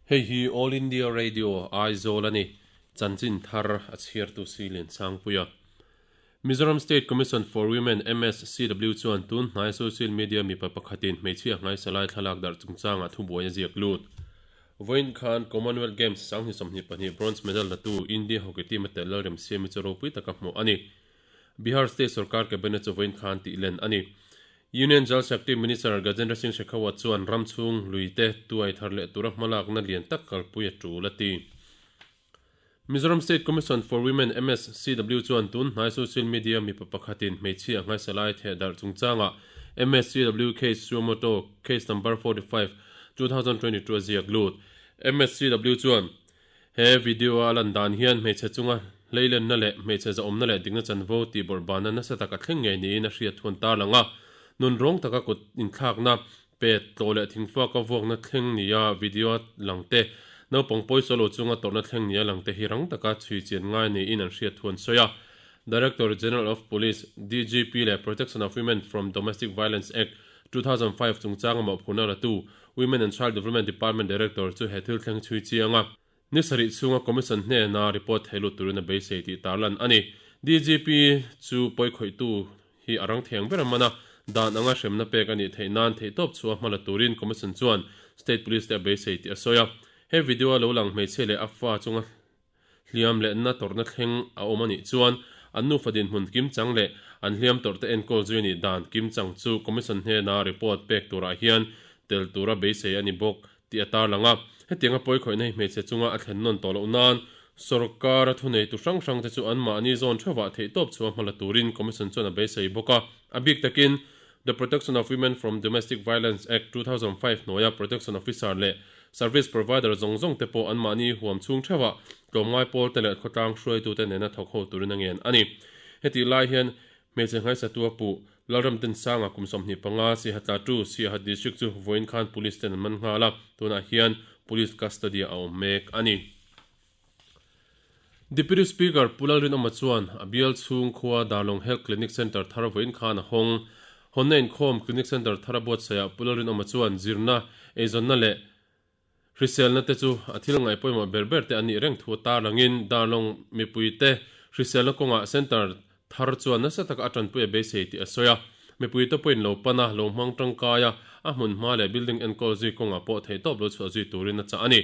Hei hi All India Radio, Aizawl a ni. Chanchin thar a chhiartu si Liansangpuia. Mizoram State Commission for Women, MSCW, chuan tun hnai social media mipa pakhatin hmeichhia hnaisalai thlalak darh chungchangah thubuai a ziak lut. Vawiin khan Commonwealth Games 2022 bronze medal latu India hockey team a tel Lalremsiami chu ropui taka hmuh a ni. Bihar State sorkar cabinet chu vawiin khan tih len a ni. Union Jal Shakti Minister Gajendra Singh Shekhawat chuan ram chhung lui te tuai thar leh tura hmalakna lian tak kalpui a tul a ti. Mizoram State Commission for Women, MSCW, chuan tun hnai social media mipa pakhatin hmeichhia nghaisa lai theh darh chungchangah MSCW case suo motu case number 45, 2022 a ziak lut. MSCW chuan he video a lan dan hian hmeichhe chunga hleilenna leh hmeichhe zahawmna leh dikna chanvo tih bawrhbana nasa tak a thleng ngei niin a hriat thuan tarlang a. Nunrawng taka kut inthlakna Pet, tlawh leh thingfuaka vuakna thleng nia video a lang te, naupang pawisa lo chunga tawrhna thleng nia lang te hi rang taka chhui chian ngai niin an hriat thu an sawi a. Director General of Police, DGP, leh Protection of Women from Domestic Violence Act, 2005 chungchanga mawhphurhna latu Women and Child Development Department Director chu he thil thleng chhui chiang a. Ni sarih chhunga Commission hnena report thei lut turin a beisei tih tarlan a ni. DGP chu pawikhawihtu hi a rang theng ber a man a, dan anga hremna pek a nih theih nan theihtawp chhuah hma la turin Commission chuan State Police te a beisei tih a sawi a. He video a lo lang hmeichhia leh a fa chunga hliam leh na tawrhna thleng a awm a nih chuan an nufa dinhmun kimchang leh an hliam tawrhte enkawl zui a nih dan kimchang chu Commission hnena report pek turah hian tel tura beisei a ni bawk tih a tarlang a. Hetianga pawikhawihna hi hmeichhe chunga a thlen nawn tawh loh nan sorkara thuneitu hrang hrangte chu anmahni zawn theuhah theihtawp chhuah hma la turin Commission chuan a beisei bawk a. A bik takin The Protection of Women from Domestic Violence Act, 2005 hnuaia Protection Officer leh Service Provider zawng zawng te pawh anmahni huam chhung theuhah tlawmngai pawlte leh khawtlang hruaitute nena thawk ho turin a ngen a ni. Hetih lai hian hmeichhe nghaisatu a puh Lalram Tinsanga kum 25 Siahatla tu Siahat District chu vawiin khan Police ten an man nghal a, tunah hian Police custody a awm mek a ni. Deputy Speaker Pu Lalrinawma chuan a bial chhung khua Darlawng Health Clinic Centre thar vawiin khan a hawng. Hawnna inkhawm Clinic Centre thar a buatsaihah Pu Lalrinawma chuan zirna, eizawnna leh Hriselna te chu a thil ngaih pawimawh ber ber te an nih reng thu a tarlangin Darlawng mipuite hriselna kawngah Centre thar chuan nasa taka a tanpui a beisei tih a sawi a. Mipuite pawhin lo pan a, lo hmang tangkai a, a hmun hma leh building enkawl zui kawngah pawh theihtawp lo chhuah zui turin a chah a ni.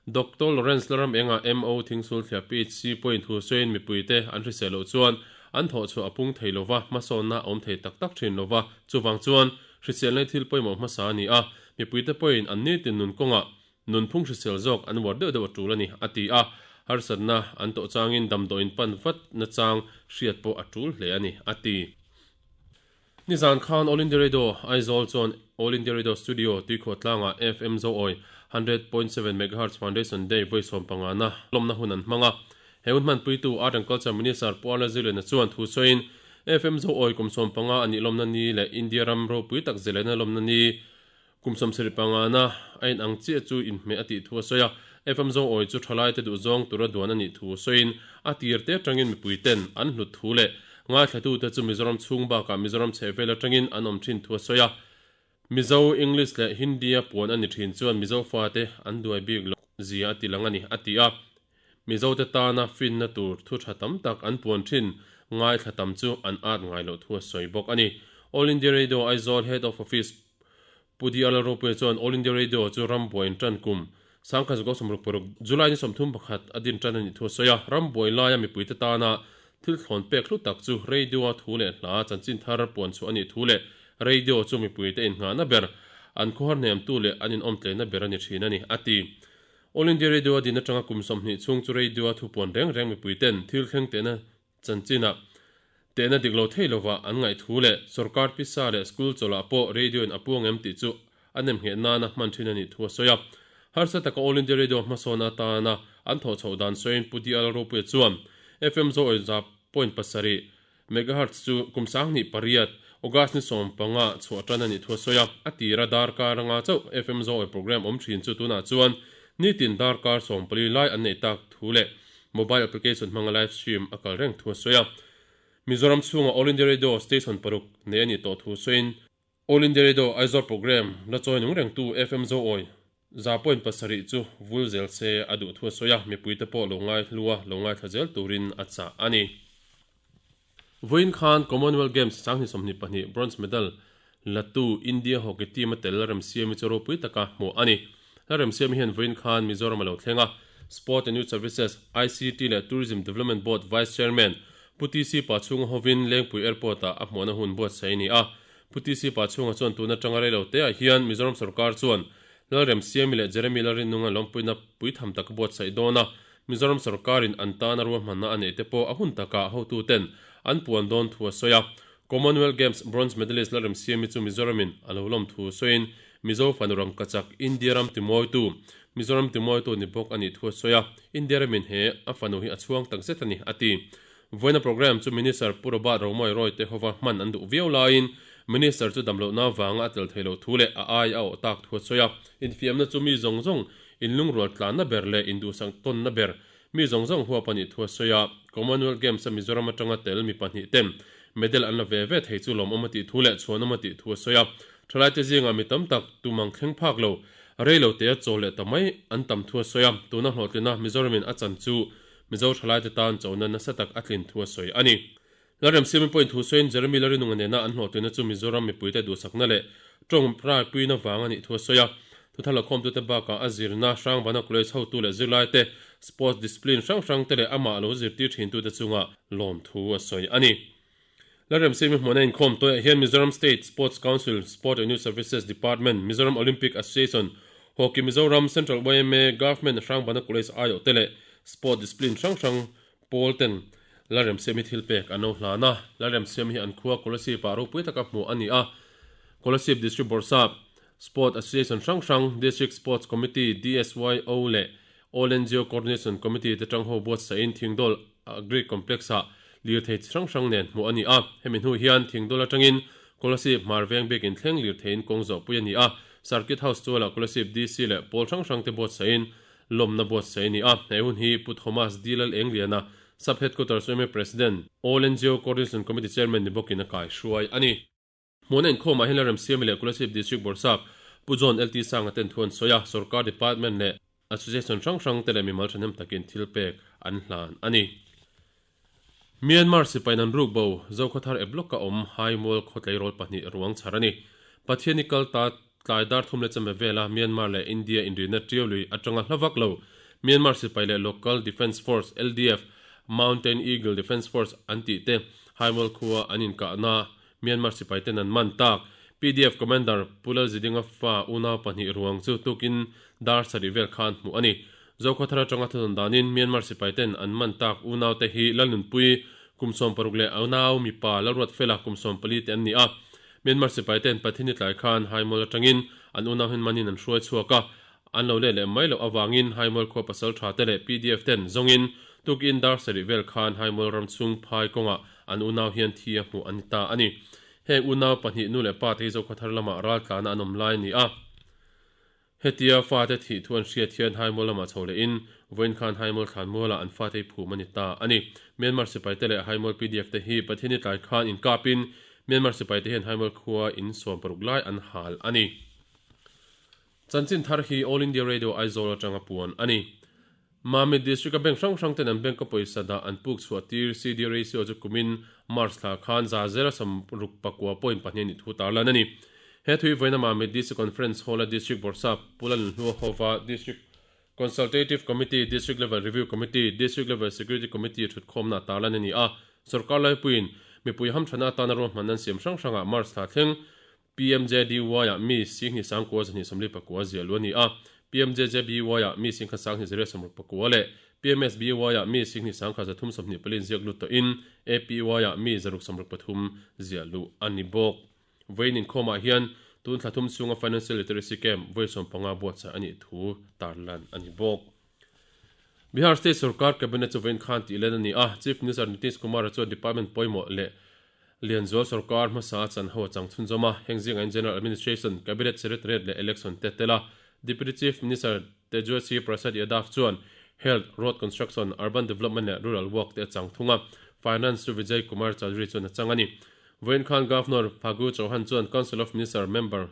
Doctor Lawrence Lalram Enga MO Thingsulthliah PHC pawhin thu sawiin mipuite an hrisel loh chuan an thawhchhuah a pung thei lova, hmasawnna a awm thei tak tak thin lova, chuvang chuan Hriselna hi thil pawimawh hmasa a ni a, mipuite pawhin an nitin nun kawngah nunphung hrisel zawk an uar deuh deuh a tul a ni, a ti a. Harsatna an tawh changin damdawiin pan vat nachang hriat pawh a tul hle a ni, a ti. Nizan khan All India Radio, Aizawl chuan All India Radio Studio, Tuikhuah tlangah FM Zoawi 100.7 Megahertz Foundation Day vawi sawmpangana lawmna hun an hmang a. He hun hmanpuitu Art and Culture Minister Pu Arla Zilena chuan thu sawiin, FM Zoawi kum 15 a nih lawmna ni leh India ram ropui tak zilena lawmna ni kum 75 na a inang chiah chu inhmeh a tih thu a sawi a. FM Zoawi chu thalaite duhzawng tura duan a nih thu sawiin, a tir te atangin mipuiten an hlut thu leh ngaithlatute chu Mizoram chhung bakah Mizoram chhehvel atangin an awm thin thu a sawi a. Mizo, English leh Hindi-a puan a ni thin chuan Mizo fate an duai bik loh zia a ti lang a ni, a ti a. Mizote tana finna tur thu tha tam tak an puan thin ngaithla tam chu an at ngai loh thu a sawi bawk a ni. All India Radio Aizawl Head of Office Pu DR Lalropuia chuan All India Radio chu rambuai in tan kum 1966 July ni 31 a din tan a nih thu a sawi a. Rambuai laia mipuite tana thil thlawn pek hlu tak chu radio-a thu leh hla chanchin thar puan chhuah a nih thu leh radio chu mipuite innghahna ber, an khawhar hnemtu leh an inawmtleina ber a ni thin a ni, a ti. All India Radio a din atanga kum 20 chhung chu radio-a thupuan reng reng mipuiten thil thleng tehna chanchina tehna dik lo thei lova an ngaih thu leh sorkar pisa leh school chawlhah pawh radio-in a puang em tih chu a nemngheh nana hman thin a nih thu a sawi a. Harsa taka All India Radio hmasawn atana an thawh chhoh dan sawiin Pu DL Ropuia chuan FM Zoawi za point pasarih Megahertz chu kum 2008, August ni 15 chhuah tan a nih thu a sawi a, a tira darkar anga chauh FM Zoawi program awm thin chu tunah chuan nitin darkar 14 lai an neih tak thu leh mobile application hmanga live stream a kal reng thu a sawi a. Mizoram chhunga All India Radio station paruk nei a nih tawh thu sawiin, All India Radio Aizawl program la chawi nung rengtu FM Zoawi. Za.7 chu vul zel se a duh thu a sawi a, mipuite pawh lo ngaihlu a, lo ngaithla zel turin a chah a ni. Vawiin khan Commonwealth Games 2022 bronze medal latu India hockey team a tel Remsiami chu ropui taka hmuh a ni. Hla Remsiami hian vawiin khan Mizoram a lo thleng a, Sport and Youth Services, ICT leh Tourism Development Board Vice Chairman Pu TC Pachhunga hovin Lengpui Airport-ah a hmuahna hun buatsaih a ni a. Pu TC Pachhunga chuan tun atanga reilo teah hian Mizoram sorkar chuan Lalremsiami leh Jeremy Lalrinnunga lawmpuina puitham tak a buatsaih dawn a, Mizoram sorkarin an tana ruahmanna a neih te pawh a hun takah hotuten an puan dawn thu a sawi a. Commonwealth Games bronze medalist Lalremsiami chu Mizoramin a lo lawm thu sawiin Mizo fanu rangkachak India ram timawitu, Mizoram timawitu ni bawk a nih thu a sawi a, India ramin he a fanu hi a chhuang tak zet a ni, a ti. Vawiina programme chu Minister Pu Robert Romawia Roy te hova hman an duh viau laiin Minister chu damlohna vanga a tel thei lo thu leh a ai a awh tak thu a sawi a. Infiamna chu mi zawng zawng Inlungrual tlanna ber leh induhsak tawnna ber mi zawng zawng huap a nih thu a sawi a, Commonwealth Games-a Mizoram atanga tel mi pahnih ten medal an la ve ve thei chu lawmawm a tih thu leh chhuanawm a tih thu a sawi a. Thalaite zingah mi tam tak tumang thleng phak lo, rei lo tea chaw leh ta mai an tam thu a sawi a, tuna hlawhtlina Mizoramin a chan chu Mizo thalaite tan chona nasa tak a tlin thu a sawi a ni. Lalremsiami pawhin thu sawiin Jeremy Larinunga nena an hlawhtlina chu Mizoram mipuite duhsakna leh tawng raipuina vang a nih thu a sawi a. Thuthar lakhawmtute bakah a zirna Hrangbana College hotu leh zirlaite, sports discipline hrang hrangte leh amah lo zirtir thintute chunga lawmthu a sawi a ni. Lalremsiami hmuhna inkhawm tawiah hian Mizoram State Sports Council, Sport and Youth Services Department, Mizoram Olympic Association, Hockey Mizoram, Central yma, Government Hrangbana College aiawhte leh sport discipline hrang hrang Pawl ten Lalremsiam hi thil pek an lo hlan a, Lalremsiam hi an khua Kolasib ah ropui taka hmuh a ni a. Kolasib District Bawrhsap, Sport Association hrang hrang, District Sports Committee, DSYO, leh All NGO Coordination Committee te tang ho buatsaih in Thingdawl Agri Complex ah lirthei chi hrang hrang nen hmuh a ni a. Hemi hnu hian Thingdawl atangin Kolasib hmar veng biak in thleng lirthei in kawng zawhpui a ni a. Circuit House chualah Kolasib DC leh pawl hrang hrang te buatsaih in Lawmna buatsaih a ni a, he hun hi Pu Thomas D. Lal Engliana, Sub Headquarters yma President, All NGO Coordination Committee Chairman ni bawkin a kaihruai a ni. Hmuhna inkhawmah hian Lalremsiami leh Kolasib District Bawrhsap Pu John LT Sanga ten thu an sawi a, Sorkar Department leh Association hrang hrang te leh mimal thahnem takin thil pek an hlan a ni. Myanmar sipai nan ruk bo, Zokhawthar e block-a awm Haimual khaw tleirawl pahnih ruang chhar a ni. Pathian i kal ta tlai dar thum leh chame vela Myanmar leh India inrina ṭiau lui aṭanga hla vak lo Myanmar sipai leh Local Defence Force, LDF, Mountain Eagle Defence Force an tih te Haimual khua an inkahna Myanmar sipai ten an man tak. PDF Commander Pu Lalzidinga fa unau pahnih ruang chu tukin dar sarih vel khan hmuh a ni. Zokhawthar atanga thudawn danin Myanmar sipai ten an man tak unau te hi Lalnunpui kum 60 leh unau mipa Lalruatfela kum 14 te an ni a. Myanmar sipai ten Pathini tlai khan Haimual atangin an unau hian manin an hruai chhuak a, an lo let leh mai loh avangin Haimual khua pasal tha te leh PDF ten zawngin tukin dar sarih vel khan Haimual ram chhung phai kawngah an unau hian thi a hmuh an ni ta a ni. Heng unau pahnih nu leh pa te hi Zokhawthar lamah raltlana an awm lai a ni a. Hetia fate thih thu an hriat hian Haimual lamah chho lehin vawiin khan Haimual thlanmualah an fate hi phum a ni ta a ni. Myanmar sipaite leh Haimual PDF te hi Pathiani tlai khan inkapin Myanmar sipaite hian Haimual khua in 16 lai an hal a ni. Chanchin thar hi All India Radio Aizawl atanga puan a ni. Mamit District-a bank hrang hrang ten an bank-a pawisa dah an puk chhuah tir CD ratio chu kumin March thla khan 6.62% a nih thu tarlan a ni. He thui vawiina Mamit DC Conference Hall-a District Bawrhsap Pu Lalnhlua Hova District Consultative Committee, District Level Review Committee, District Level Security Committee thutkhawmna tarlan a ni a. Sorkar laipuiin mipui hamthana atana ruahmanna an siam hrang hrangah March thla thleng PMJDY-ah mi Singhni Sangkua 249 ziah luh a ni a, PMJJBY-ah mi Singkhat Sanghni 164 leh PMSBY-ah mi Singhni Sangkhat 324 in ziak lut tawhin APY-ah mi 663 ziah luh a ni bawk. Vawiin inkhawmah hian tun thla thum chhunga Financial Literacy Camp vawi 15 buatsaih a nih thu tarlan a ni bawk. Bihar State Sorkar Cabinet chu vawiin khan tih len a ni a, Chief Minister Nitish Kumar-a chuan Department pawimawh leh Lianzual sorkar hmasa a chan ho a chang chhunzawm a, heng zingah General Administration, Cabinet Secretariat leh Election te tel a. Deputy Chief Minister Tejaswi Prasad Yadav chuan Health, Road Construction, Urban Development leh Rural Work te a chang thung a, Finance chu Vijay Kumar Chaudhary chuan a chang a ni. Vawiin khan Governor Phagu Chauhan chuan Council of Minister member.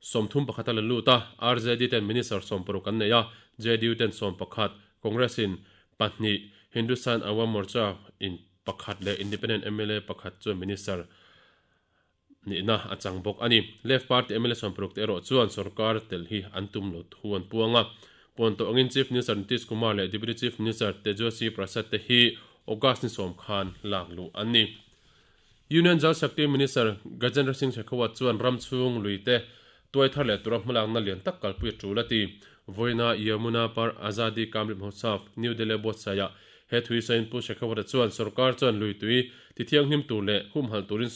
31 a la lut a, RJD ten Minister 60 an nei a, JDU ten 11, Congress in pahnih, Hindustan Awam Morcha in pakhat leh Independent mla pakhat chuan Minister nihna a chang bawk a ni. Left Party mla 60 te erawh chuan sorkar tel hi an tum lo thu an puang a. Puan tawh angin Chief Minister Nitish Kumar leh Deputy Chief Minister Tejaswi Prasad te hi August ni sawm khan lak luh an ni. Union Jal Shakti Minister Gajendra Singh Shekhawat chuan ram chhung lui te tuai thar leh tura hmalakna lian tak kalpui a tul a ti. Vawiina Yamuna Par Azadi Ka Amrit Mahotsav, New Delhi buatsaihah he thui sawiin Pu Shekhawat-a chuan sorkar chuan lui tui ti thianghlim tur leh humhalh turin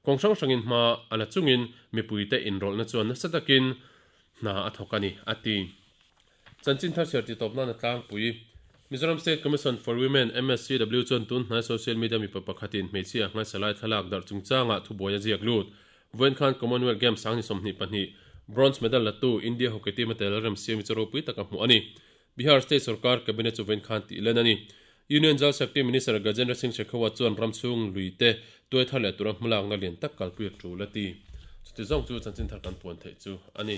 kawng hrang hrangin hma a la chungin mipuite inrawlhna chuan nasa takin hna a thawk a ni, a ti. Chanchin thar chhiar tih tawp nana tlangpui Mizoram State Commission for Women, MSCW, chuan tun hnai social media mipa pakhatin hmeichhia nghaisa lai thlalak darh chungchangah thubuai a ziak lut. Vawiin khan Commonwealth Games 2022 bronze medal latu India hockey team a tel remsiami chu ropui taka hmuh a ni. Bihar State sorkar cabinet chu vawiin khan tih len a ni. Union Jal Shakti Minister Gajendra Singh Shekhawat chuan ram chhung lui te tuai thar leh tura hmalakna lian tak kalpui a tul a ti. Chuti zawng chu chanchin thar kan puan theih chu a ni.